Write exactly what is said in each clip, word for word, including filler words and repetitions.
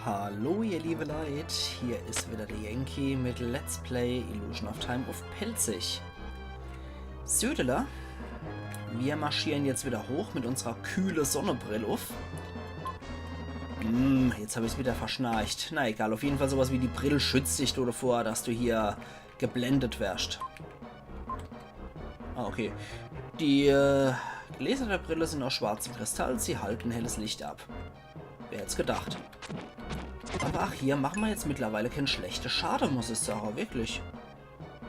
Hallo ihr liebe Leit, hier is wieder de Yankee mit Let's Play Illusion of Time uff Pälzisch. Südele, mir marschieren jetzt wieder hoch mit unserer kühle Sonnebrill uff. Hm, jetzt hab ich's wieder verschnarcht. Na egal, uff jeden Fall sowas wie die Brill schützt dich davor, dass du hier geblendet werst. Ah, okay. Die äh, Gläser der Brille sind aus schwarzem Kristall, sie halten helles Licht ab. Wer hätt's gedacht? Aber ach, hier mache mer jetzt mittlerweile kein schlechte Schade, muss ich sagen, wirklich.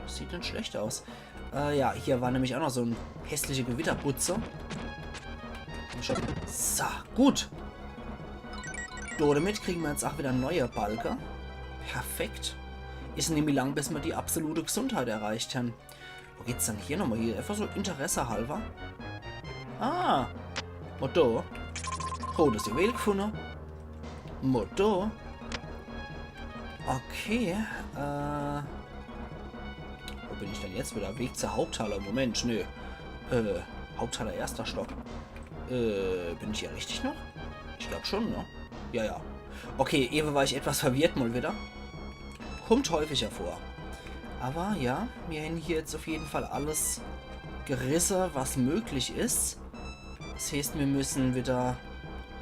Sieht net schlecht aus. Äh, ja, hier war nämlich auch noch so en hässliche Gewitterbutze. Komm schon. So, gut. So, damit kriegen mer jetzt auch wieder neue Balke. Perfekt. Is nämlich lang, bis mer die absolute Gesundheit erreicht hän. Wo geht's dann hier nochmal hier? Einfach so interessehalber. Ah. Motto. Rotes Juwel gefunne. Motto. Okay. Äh. Wo bin ich denn jetzt wieder? Weg zur Haupthalle. Moment, nö. Äh, Haupthalle erster Stock. Äh, bin ich hier richtig noch? Ich glaub schon, ne? Ja, ja. Okay, ewe war ich etwas verwirrt mal wieder. Kommt häufiger vor. Aber ja, mir hän hier jetzt uff jeden Fall alles gerisse, was möglich is. Das heißt, mir müssen wieder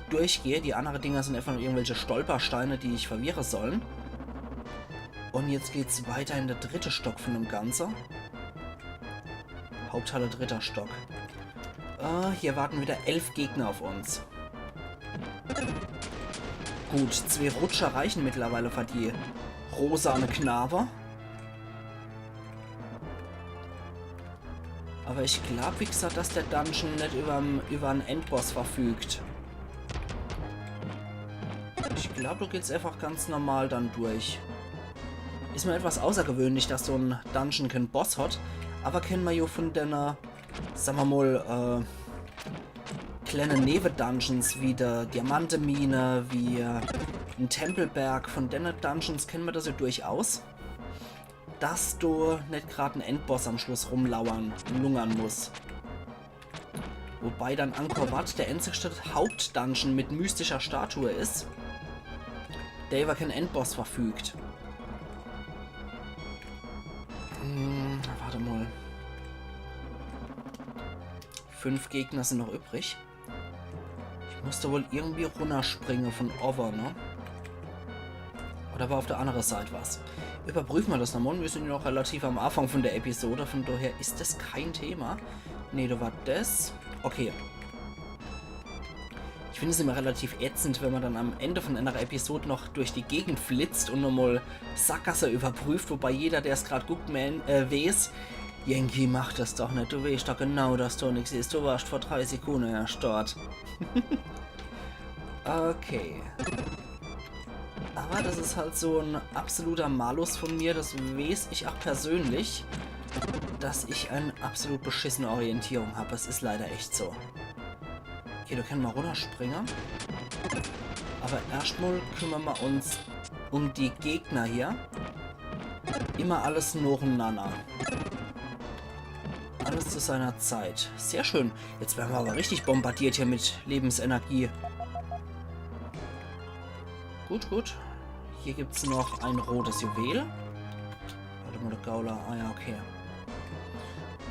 durchgehe. Die andere Dinger sind einfach nur irgendwelche Stolpersteine, die ich verwirre sollen. Und jetzt geht's weiter in de dritte Stock von dem Ganze. Haupthalle, dritter Stock. Äh, hier warten wieder elf Gegner auf uns. Gut, zwei Rutscher reichen mittlerweile für die rosane Knabe. Aber ich glaub, wie gesagt, dass der Dungeon net überm, über en Endboss verfügt. Ich glaub, du gehst einfach ganz normal dann durch. Is mir etwas außergewöhnlich, dass so en Dungeon kein Boss hat. Aber kennen mer jo von denne, sag mer mal, äh, kleine Newe-Dungeons wie der Diamantemine, wie äh, en Tempelberg. Von denne Dungeons kennen mer das ja durchaus, dass do net grad en Endboss am Schluss rumlauern, lungern muss. Wobei dann Angkor Wat der einzigste Hauptdungeon mit mystischer Statue is, der über kein Endboss verfügt. Hm, warte mal. Fünf Gegner sind noch übrig. Ich muss do wohl irgendwie runnerspringe von owwe, ne? Oder war auf der andere Seit was? Überprüfen mer das nochmal. Mir sind ja noch relativ am Anfang von der Episode, von daher is das kein Thema. Nee, do war das. Okay. Ich find's immer relativ ätzend, wenn mer dann am Ende von einer Episode noch durch die Gegend flitzt und nochmal Sackgasse überprüft, wobei jeder, der's grad guckt, man, äh, weiß, Yankee, mach das doch net. Du weescht doch genau, dass do nix is. Du warst vor drei Sekunde erscht dort. Okay. Aber das is halt so en absoluter Malus von mir, das wees ich auch persönlich, dass ich en absolut beschissene Orientierung hab. Das is leider echt so. Okay, do kenne mer runnerspringe. Aber erscht mal kümmere mer uns um die Gegner hier. Immer alles nochenanner. Alles zu seiner Zeit. Sehr schön. Jetzt werre mer aber richtig bombardiert hier mit Lebensenergie. Gut, gut. Hier gibt's noch ein rotes Juwel. Warte mal, der Gaula. Ah ja, okay.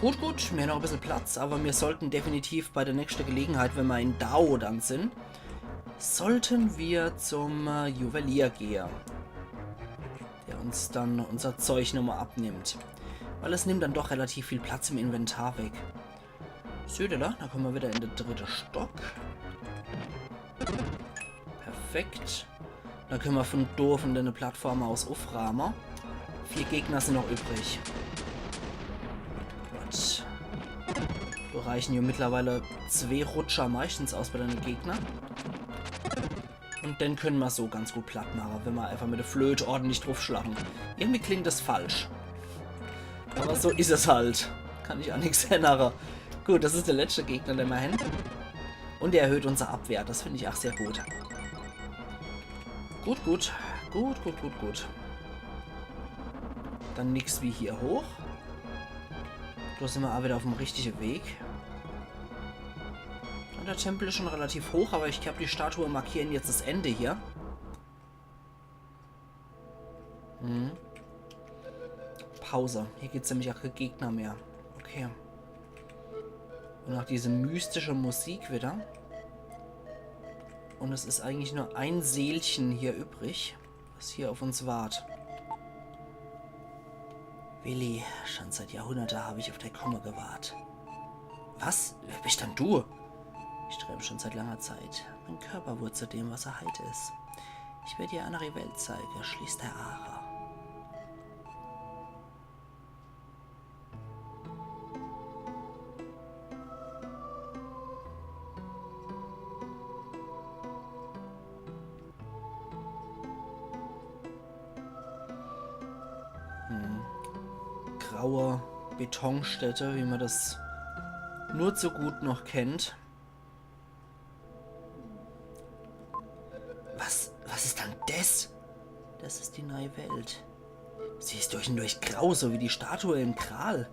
Gut, gut. Mir noch e bissel Platz, aber mir sollten definitiv bei der nächste Gelegenheit, wenn mer in Dao dann sind, sollten mir zum äh, Juwelier gehe, der uns dann unser Zeug nochmal abnimmt. Weil es nimmt dann doch relativ viel Platz im Inventar weg. Südele, da kommen mer wieder in de dritte Stock. Perfekt. Dann kenne mer von do, von der Plattform aus ufraame. Vier Gegner sind noch übrig. Gut. Do reichen ja mittlerweile zwei Rutscher meistens aus bei dene Gegner. Und den kenne mer so ganz gut platt mache, wenn mer einfach mit der Flöte ordentlich drufschlagen. Irgendwie klingt das falsch. Aber so is es halt. Kann ich auch nix ännere. Gut, das is der letzte Gegner, den mer hän. Und der erhöht unser Abwehr. Das find ich auch sehr gut. Gut, gut. Gut, gut, gut, gut. Dann nix wie hier hoch. Do sind mer auch wieder auf dem richtigen Weg. Und der Tempel is schon relativ hoch, aber ich glaub, die Statue markieren jetzt das Ende hier. Mhm. Pause. Hier gibt's nämlich auch keine Gegner mehr. Okay. Und noch diese mystische Musik wieder. Und es ist eigentlich nur ein Seelchen hier übrig, was hier auf uns wart. Willi, schon seit Jahrhunderten habe ich auf dein Kommen gewartet. Was? Wer bist denn du? Ich träum schon seit langer Zeit. Mein Körper wurde zu dem, was er heute ist. Ich werde dir eine neue Welt zeigen. Schließ deine Augen. Hm. Graue Betonstätte, wie man das nur zu gut noch kennt. Was, was ist dann das? Das ist die neue Welt. Sie ist durch und durch grau, so wie die Statue im Kral.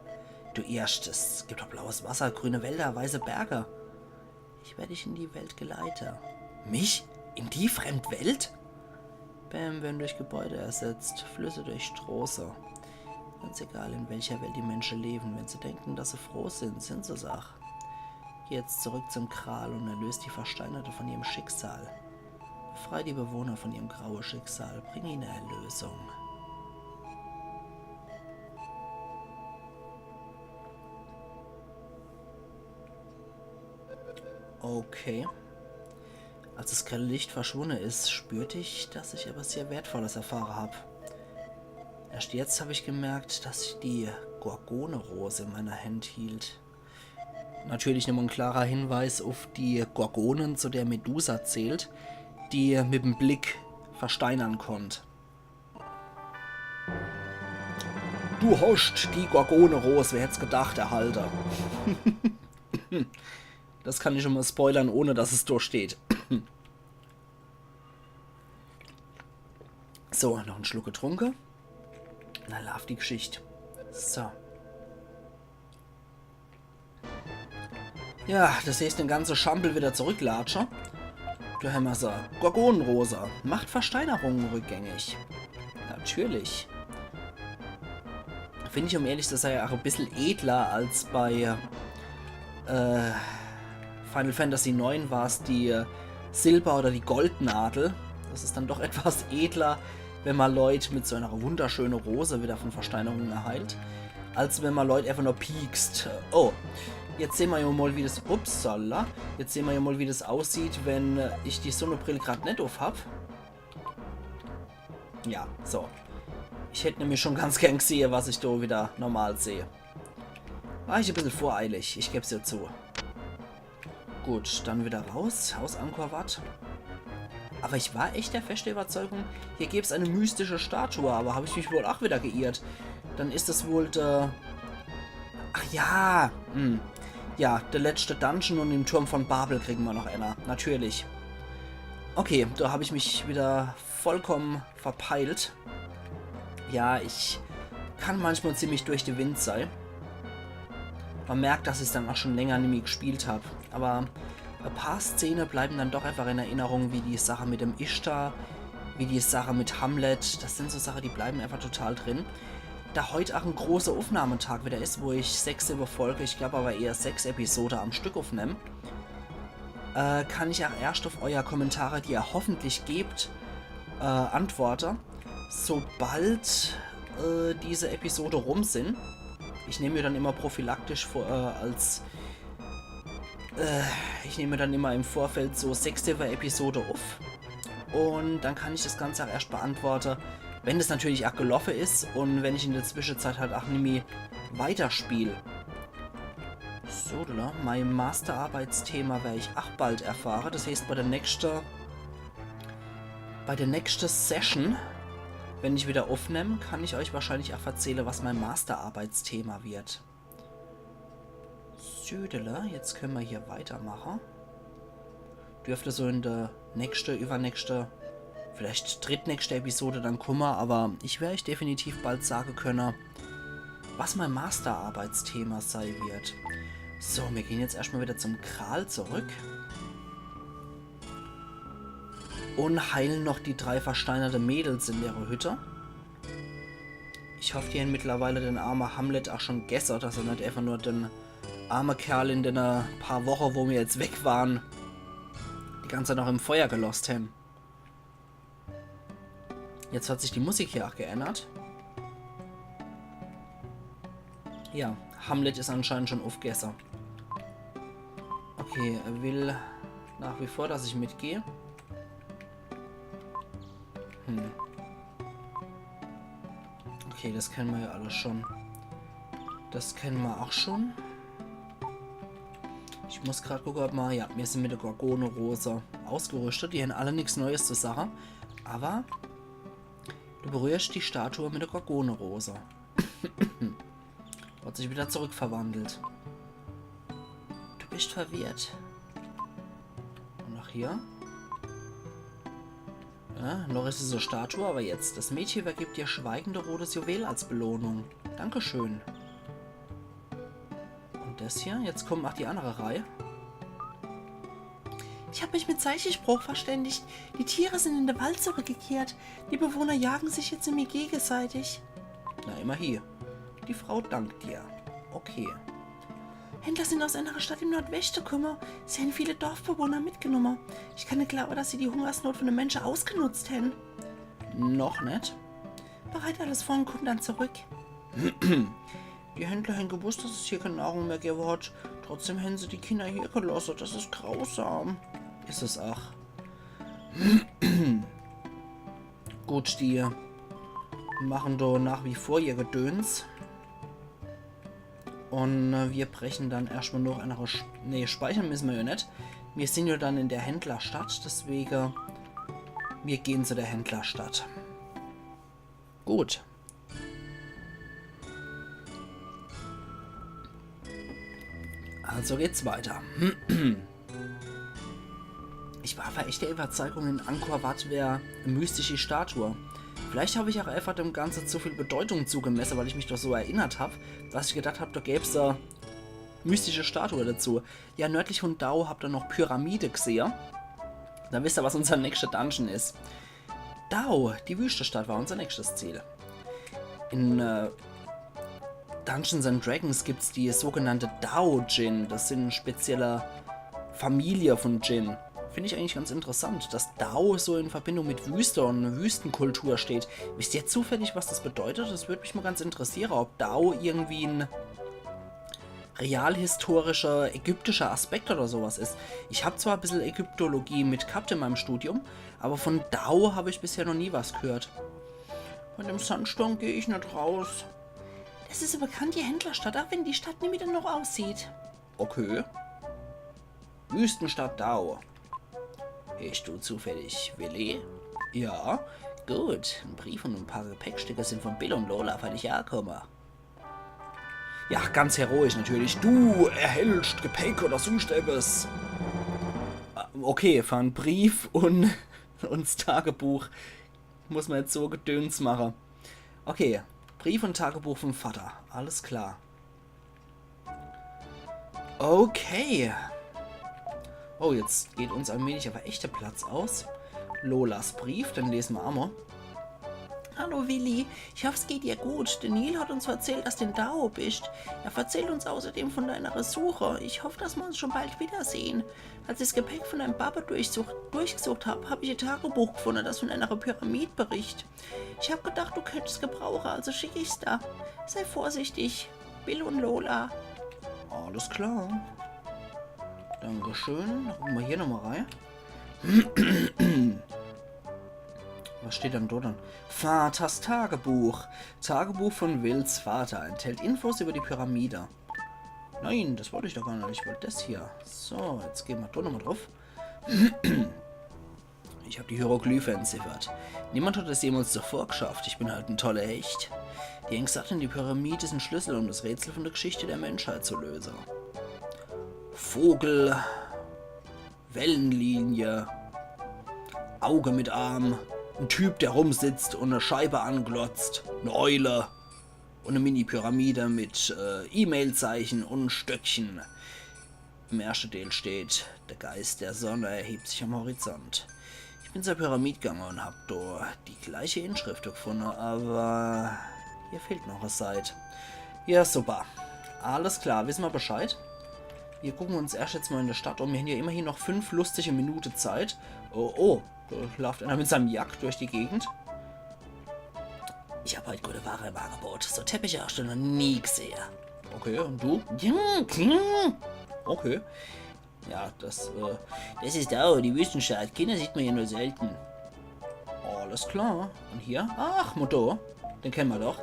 Du irrst, es gibt doch blaues Wasser, grüne Wälder, weiße Berge. Ich werde dich in die Welt geleiten. Mich? In die Fremdwelt? Bäume werden durch Gebäude ersetzt, Flüsse durch Stroße. Ganz egal, in welcher Welt die Menschen leben, wenn sie denken, dass sie froh sind, sind sie es auch. Geh jetzt zurück zum Kral und erlöst die Versteinerte von ihrem Schicksal. Befrei die Bewohner von ihrem grauen Schicksal, bring ihnen Erlösung. Okay. Als das grelle Licht verschwunden ist, spürte ich, dass ich etwas sehr Wertvolles erfahren hab. Erst jetzt hab ich gemerkt, dass ich die Gorgone-Rose in meiner Hand hielt. Natürlich nochmal ein klarer Hinweis auf die Gorgonen, zu der Medusa zählt, die mit dem Blick versteinern konnt. Du hast die Gorgone-Rose, wer hätt's gedacht, erhalte. Das kann ich schon mal spoilern, ohne dass es da steht. So, noch einen Schluck getrunken. Na, laaf die Geschichte. So. Ja, das heißt, den ganze Schampel wieder zurücklatsche. Du Hämmerser, Gorgonenrose macht Versteinerungen rückgängig. Natürlich. Finde ich, um ehrlich zu sein, auch ein bisschen edler als bei äh, Final Fantasy neun war's die äh, Silber- oder die Goldnadel. Das ist dann doch etwas edler, wenn man Leute mit so einer wunderschönen Rose wieder von Versteinerungen erheilt, als wenn man Leute einfach nur piekst. Oh, jetzt sehen wir ja mal, wie das, upsala, jetzt sehen wir ja mal, wie das aussieht, wenn äh, ich die Sonnenbrille gerade nicht auf hab. Ja, so. Ich hätte nämlich schon ganz gern gesehen, was ich da wieder normal sehe. War ich ein bisschen voreilig, ich geb's ja zu. Gut, dann wieder raus aus Angkor Wat. Aber ich war echt der festen Überzeugung, hier gäb's eine mystische Statue, aber habe ich mich wohl auch wieder geirrt. Dann ist es wohl der... Ach ja, hm. Ja, der letzte Dungeon und im Turm von Babel kriegen wir noch einer, natürlich. Okay, da habe ich mich wieder vollkommen verpeilt. Ja, ich kann manchmal ziemlich durch den Wind sein. Man merkt, dass ich's dann auch schon länger nimmi gespielt hab. Aber ein paar Szenen bleiben dann doch einfach in Erinnerung, wie die Sache mit dem Ishtar, wie die Sache mit Hamlet. Das sind so Sachen, die bleiben einfach total drin. Da heut auch ein großer Aufnahmetag wieder ist, wo ich sechs, sieben Folge, ich glaube aber eher sechs Episode am Stück aufnehme, äh, kann ich auch erst auf euer Kommentare, die ihr hoffentlich gebt, äh, antworte, sobald äh, diese Episode rum sind. Ich nehme mir dann immer prophylaktisch vor, äh, als äh, ich nehme dann immer im Vorfeld so sechs, sieben Episode auf. Und dann kann ich das Ganze auch erst beantworten, wenn das natürlich auch gelaufen ist und wenn ich in der Zwischenzeit halt auch nimmi weiterspiele. So, da, mein Masterarbeitsthema werde ich auch bald erfahren. Das heißt, bei der nächsten, bei der nächsten Session, wenn ich wieder aufnehme, kann ich euch wahrscheinlich auch erzählen, was mein Masterarbeitsthema wird. Südele, jetzt können wir hier weitermachen. Dürfte so in der nächste, übernächste, vielleicht drittnächste Episode dann kommen, aber ich werde euch definitiv bald sagen können, was mein Masterarbeitsthema sein wird. So, wir gehen jetzt erstmal wieder zum Kral zurück. Und heilen noch die drei versteinerte Mädels in ihrer Hütte. Ich hoff, die hän mittlerweile den arme Hamlet ach schun gesse, dass se net äfach nur den arme Kerl in dene paar Woche, wo mir jetzt weg waren, die ganze Zeit noch im Feuer gelost hän. Jetzt hat sich die Musik hier ach geännert. Ja, Hamlet is anscheinend schun uffgesse. Okay, er will nach wie vor, dass ich mitgeh. Hm. Okay, das kenne mer ja alles schun. Das kenne mer ach schun. Ich muss grad gucke, ob mer, ja, mir sin mit de Gorgone-Rose ausgerüstet. Die hän alle nix Neues zu sage. Aber du berührst die Statue mit de Gorgone-Rose. Hat sich wieder zurückverwandelt. Du bist verwirrt. Und nach hier? Ja, noch is es e Statue, aber jetzt. Das Mädchen übergibt dir schweigend e rotes Juwel als Belohnung. Dankeschön. Und das hier? Jetzt kommen ach die andere Reih. Ich hab mich mit Zeichensprache verständigt. Die Tiere sind in den Wald zurückgekehrt. Die Bewohner jagen sich jetzt nämlich gegenseitig. Na, immerhin. Die Frau dankt dir. Okay. Händler sind aus einer Stadt im Nordwesten gekommen. Sie haben viele Dorfbewohner mitgenommen. Ich kann nicht glauben, dass sie die Hungersnot von den Menschen ausgenutzt haben. Noch nicht. Bereit alles vor und komm dann zurück. Die Händler haben gewusst, dass es hier keine Nahrung mehr geben hat. Trotzdem haben sie die Kinder hier gelassen. Das ist grausam. Ist es auch. Gut, die machen do nach wie vor ihr Gedöns. Und äh, wir brechen dann erstmal noch eine Sch Nee, speichern müssen wir ja nicht. Wir sind ja dann in der Händlerstadt, deswegen wir gehen zu der Händlerstadt. Gut. Also geht's weiter. Ich war aber echt der Überzeugung, in Angkor Wat wär e mystische Statue. Vielleicht hab ich auch einfach dem Ganzen zu viel Bedeutung zugemessen, weil ich mich doch so erinnert hab, dass ich gedacht hab, da gäb's e mystische Statue dazu. Ja, nördlich von Dao habt ihr noch Pyramide gesehe. Da wisst ihr, was unser nächster Dungeon is. Dao, die Wüstestadt, war unser nächstes Ziel. In äh, Dungeons and Dragons gibt's die sogenannte Dao Djinn. Das sind spezielle Familie von Djinn. Finde ich eigentlich ganz interessant, dass Dao so in Verbindung mit Wüste und Wüstenkultur steht. Wisst ihr zufällig, was das bedeutet? Das würde mich mal ganz interessieren, ob Dao irgendwie ein realhistorischer ägyptischer Aspekt oder sowas is. Ich hab zwar e bissel Ägyptologie mit gehabt in meinem Studium, aber von Dao hab ich bisher noch nie was gehört. Bei dem Sandsturm geh ich net raus. Das ist eine bekannte Händlerstadt, auch wenn die Stadt nie wieder noch aussieht. Okay. Wüstenstadt Dao. Bist du zufällig Willi? Ja. Gut, ein Brief und ein paar Gepäckstücke sind von Bill und Lola für dich angekommen. Ja, ganz heroisch natürlich. Du erhältst Gepäck oder sonst etwas. Ah, okay, für einen Brief und, und das Tagebuch muss man jetzt so Gedöns machen. Okay, Brief und Tagebuch vom Vater. Alles klar. Okay. Oh, jetzt geht uns allmählich aber echt der Platz aus. Lolas Brief, den lesen wir einmal. Hallo Willi, ich hoffe, es geht dir gut. Der Neil hat uns verzählt, dass du in Dao bist. Er verzählt uns außerdem von deiner Suche. Ich hoffe, dass wir uns schon bald wiedersehen. Als ich das Gepäck von deinem Papa durchsuch, durchgesucht hab, hab ich ein Tagebuch gefunden, das von einer Pyramide berichtet. Ich hab gedacht, du könntest gebrauchen, also schick ich's da. Sei vorsichtig, Bill und Lola. Alles klar. Dankeschön. Dann gucken wir hier nochmal rein. Was steht denn dort dann? Vaters Tagebuch. Tagebuch von Wills Vater. Enthält Infos über die Pyramide. Nein, das wollte ich doch gar nicht. Ich wollte das hier. So, jetzt gehen wir da nochmal drauf. Ich habe die Hieroglyphe entziffert. Niemand hat es jemals zuvor geschafft. Ich bin halt ein toller Hecht. Die Hexen sagten, die Pyramide ist ein Schlüssel, um das Rätsel von der Geschichte der Menschheit zu lösen. Vogel, Wellenlinie, Auge mit Arm, ein Typ, der rumsitzt und eine Scheibe anglotzt, eine Eule und eine Mini-Pyramide mit äh, E-Mail-Zeichen und Stöckchen. Im ersten Teil steht: Der Geist der Sonne erhebt sich am Horizont. Ich bin zur Pyramide gegangen und hab dort die gleiche Inschrift gefunden, aber Hier fehlt noch e Seit. Ja, super. Alles klar, wisse mer Bescheid. Mir gucke uns erscht jetzt mol in de Stadt um. Mir hän jo immerhin noch fünf lustige Minute Zeit. Oh, oh, do laaft einer mit seinem Jack durch die Gegend. Ich hab heut gute Ware im Angebot. So Teppiche hast du noch nie gesehe. Okay, und du? Ja, klar. Okay. Ja, das, äh, das is do, die Wüstenstadt. Kinder sieht mer jo nur selten. Alles klar. Und hier? Ach, Mutter. Den kenne mer doch.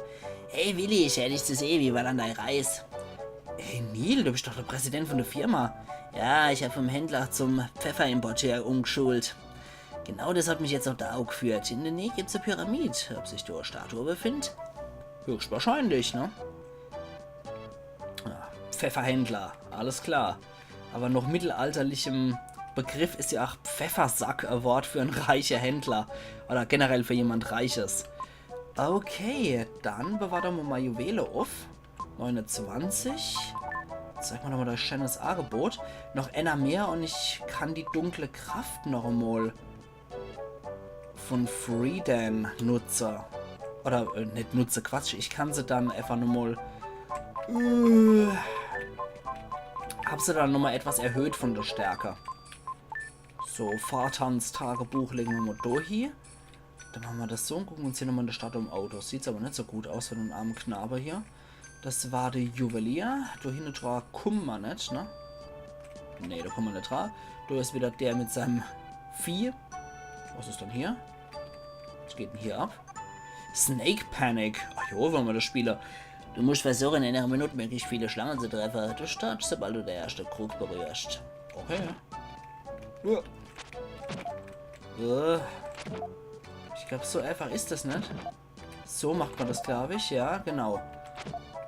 Hey Willi, schää dich zu sehe, wie war dann dei Reis? Hey Neil, du bist doch der Präsident von der Firma. Ja, ich hab vom Händler zum Pfefferimporteur umgeschult. Genau das hat mich jetzt noch do geführt. In der Nähe gibt's e Pyramid. Ob sich do e Statue befindet? Höchstwahrscheinlich, ne? Ja, Pfefferhändler, alles klar. Aber noch mittelalterlichem Begriff is ja auch Pfeffersack e Wort für en reiche Händler. Oder generell für jemand Reiches. Okay, dann bewahre mer mol Juwele uff. Neunundzwanzig. Zeig mer doch mol das schönes Angebot. Noch einer mehr und ich kann die dunkle Kraft noch emol von Freedan nutze. Oder, äh, net nutze, Quatsch. Ich kann se dann einfach nur mol, äh, hab se dann nochmol etwas erhöht von der Stärke. So, Vatans Tagebuch lege mer mol do hie. Dann mache mer das so und gucke uns hier nochmol in der Stadt um. Oh, do sieht's aber net so gut aus für den armen Knabe hier. Das war der Juwelier. Do hinne dra kumme mer net, ne? Nee, do kumme mer net dra. Do is wieder der mit seinem Vieh. Was is dann hier? Was geht denn hier ab? Snake Panic. Ach jo, wollen wir das spielen? Du musst versuchen, in einer Minute möglichst viele Schlangen zu treffen. Du stirbst, sobald du der erste Krug berührst. Okay. Ja. Äh. Ich glaub, so einfach is das net. So macht man das, glaub ich. Ja, genau.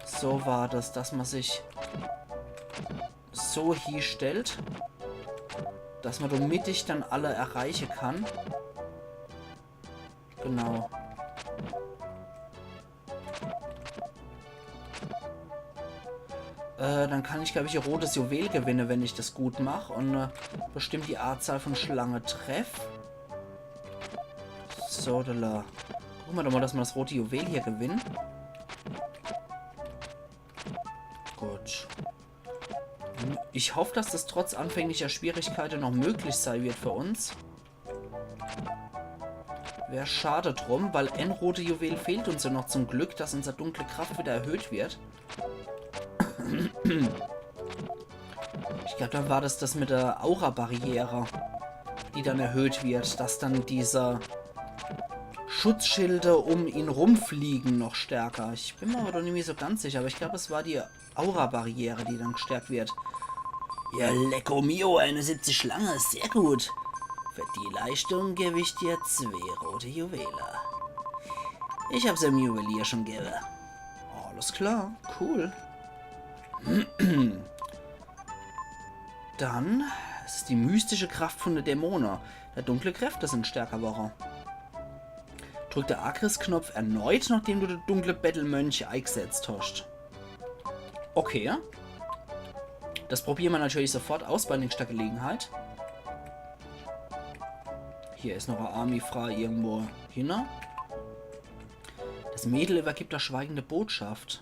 So war das, dass man sich so hiestellt, dass man do mittig dann alle erreiche kann. Genau. Äh, dann kann ich, glaub ich, e rotes Juwel gewinne, wenn ich das gut mach. Und, äh, bestimmt die Anzahl von Schlange treff. So, da. Gucke mer doch mol, dass mer das rote Juwel hier gewinne. Gut. Ich hoff, dass das trotz anfänglicher Schwierigkeite noch möglich sei wird für uns. Wär schade drum, weil e rote Juwel fehlt uns ja noch zum Glück, dass unser dunkle Kraft wieder erhöht wird. Ich glaub, dann war das das mit der Aura-Barriere, die dann erhöht wird, dass dann diese Schutzschilde um ihn rumfliegen noch stärker. Ich bin mir aber doch nicht mehr so ganz sicher, aber ich glaub, es war die Aura-Barriere, die dann gestärkt wird. Ja, lecko mio, einundsiebzig Schlange, sehr gut. Für die Leistung geb ich dir zwei rote Juwele. Ich hab's dem Juwelier schon gewwe. Alles klar, cool. Dann, es is die mystische Kraft von de Dämone. De dunkle Kräfte sin stärker worre. Drück de Agriss-Knopf erneut, nachdem du de dunkle Bettelmönch eigsetzt hast. Okay. Das probiere mer natürlich sofort aus bei nächster Gelegenheit. Hier is noch e armi Fraa irgendwo hinne. Das Mädel übergibt das schweigende Botschaft.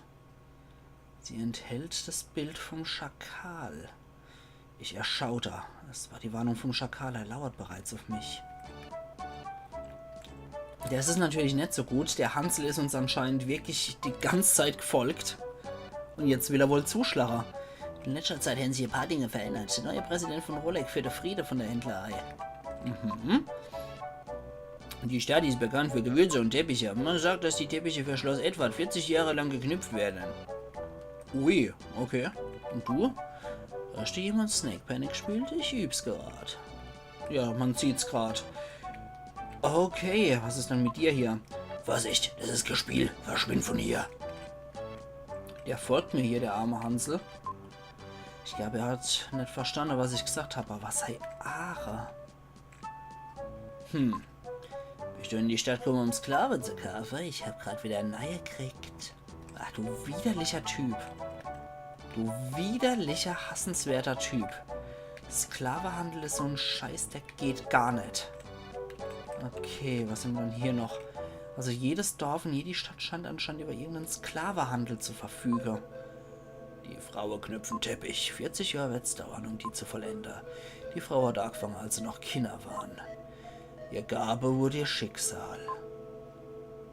Sie enthält das Bild vom Schakal. Ich erschauder. Es war die Warnung vom Schakal, er lauert bereits auf mich. Das is natürlich net so gut. Der Hansel is uns anscheinend wirklich die ganze Zeit gefolgt. Und jetzt will er wohl zuschlage. In letzter Zeit haben sich ein paar Dinge verändert. Der neue Präsident von Rolek führt de Friede von der Händlerei. Mhm. Die Stadt ist bekannt für Gewürze und Teppiche. Man sagt, dass die Teppiche für Schloss Edward vierzig Jahre lang geknüpft werden. Ui, okay. Und du? Hast du jemand Snake Panic gespielt? Ich üb's grad. Ja, man sieht's grad. Okay, was is denn mit dir hier? Vorsicht, das ist Gespiel. Verschwind von hier. Der folgt mir hier, der arme Hansel. Ich glaub, er hat net verstanden, was ich gesagt hab, aber was sei Aache? Hm. Bist du in die Stadt gekommen, um Sklave zu kaufen? Ich hab grad wieder eine neue gekriegt. Ach, du widerlicher Typ. Du widerlicher, hassenswerter Typ. Sklavehandel is so en Scheiß, der geht gar net. Okay, was haben wir denn hier noch? Also jedes Dorf und jede Stadt scheint anscheinend über irgendeinen Sklavenhandel zu verfügen. Die Fraue knüpfen Teppich. Vierzig Jahre wird's dauern, um die zu vollenden. Die Frau hat angefangen, als se noch Kinder waren. Ihr Gabe wurde ihr Schicksal.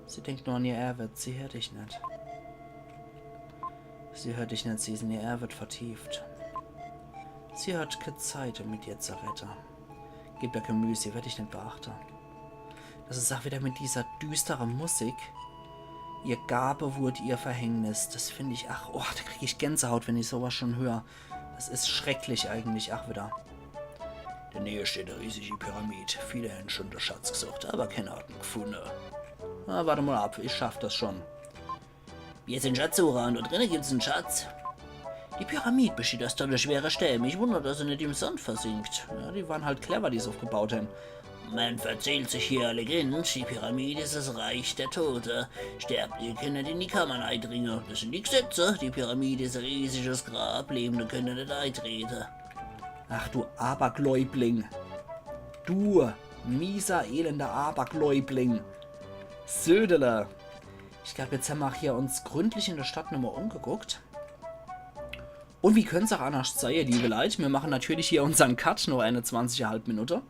Sie denkt nur an ihr Erwet, sie hört dich nicht. Sie hört dich nicht, sie ist in ihr Erwet vertieft. Sie hat keine Zeit, um mit dir zu reden. Gib ihr kein Mühe, sie wird dich nicht beachten. Das ist auch wieder mit dieser düsteren Musik. Ihr Gabe wurde ihr Verhängnis. Das finde ich, ach, oh, da kriege ich Gänsehaut, wenn ich sowas schon höre. Das ist schrecklich eigentlich, ach wieder. In der Nähe steht eine riesige Pyramid. Viele haben schon den Schatz gesucht, aber keiner hat ihn gefunden. Na, warte mal ab, ich schaffe das schon. Wir sind Schatzsucher und dort drinnen gibt's einen Schatz. Die Pyramid besteht aus tonnenschwere Steine. Mich wundert, dass sie nicht im Sand versinkt. Ja, die waren halt clever, die es aufgebaut haben. Man verzählt sich hier Legende, die Pyramid ist das Reich der Tote. Sterbliche können nicht in die Kammer eindringen. Das sind die Gesetze. Die Pyramid ist ein riesiges Grab. Lebende können nicht eintreten. Ach du Abergläubling. Du mieser, elender Abergläubling. Södele. Ich glaube, jetzt haben wir auch hier uns gründlich in der Stadt nochmal umgeguckt. Und wie könnte es auch anders sein, liebe Leute? Wir machen natürlich hier unseren Cut, nur eine zwanzig Komma fünf Minute.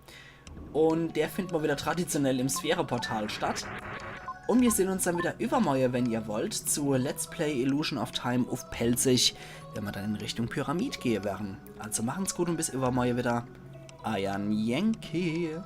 Und der findet mal wieder traditionell im Sphäre-Portal statt. Und wir sehen uns dann wieder übermorgen, wenn ihr wollt, zu Let's Play Illusion of Time auf Pälzisch, wenn wir dann in Richtung Pyramid gehen werden. Also machen's gut und bis übermorgen wieder. Euer Yankee.